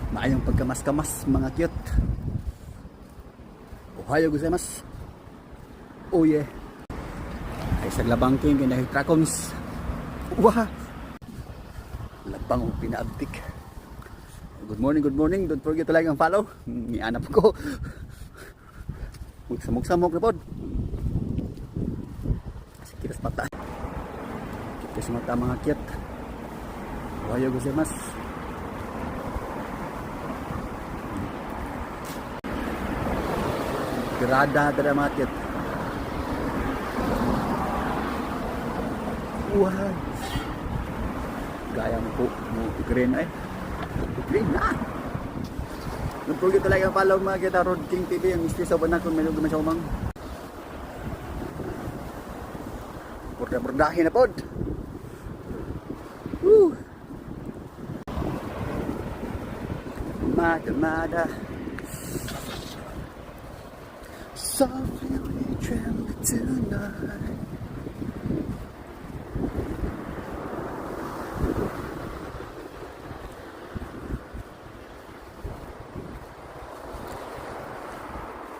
Maayong pagkamas-kamas, mga cute. Ohayo gozaimasu. Oh yeah. Ay sa labang king kay trakons. Wah. Labang og pinaabtik. Good morning, good morning. Don't forget to like and follow. Nianap ko. Magsamok-samok na pod. Kiras mata. Kiras mata, mga cute. Ohayo gozaimasu. Grada dara, mga cute. Wah. Gaya mo po mo green ay. Green na. Don't forget to like and follow, mga kita, Road King TV ang misti sa banak kung may lugar sa umang. Burda-burdahin na pod. Woo! Mada mada. Softly we tremble tonight.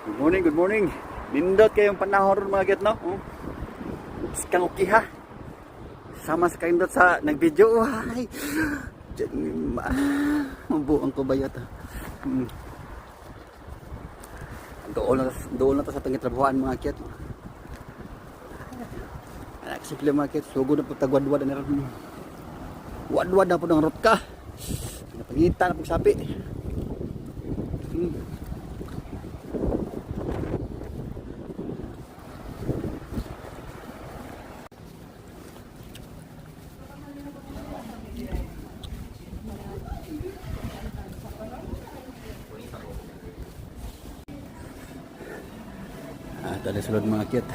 Good morning, good morning. Nindot kayong panahon ron, mga get, no? Oh. Kang ukiha. Sama sa kayong sa nag-video. Ay. Diyan, mabuang ko ba yata? Dool na to sa itong trabahoan, mga kiat. Anak simple, mga kiat, sugo na po tagwadwad na ron. Wadwad na po ng rot ka. Napangita na po sapi. Ah, ito na sulod, mga kiat.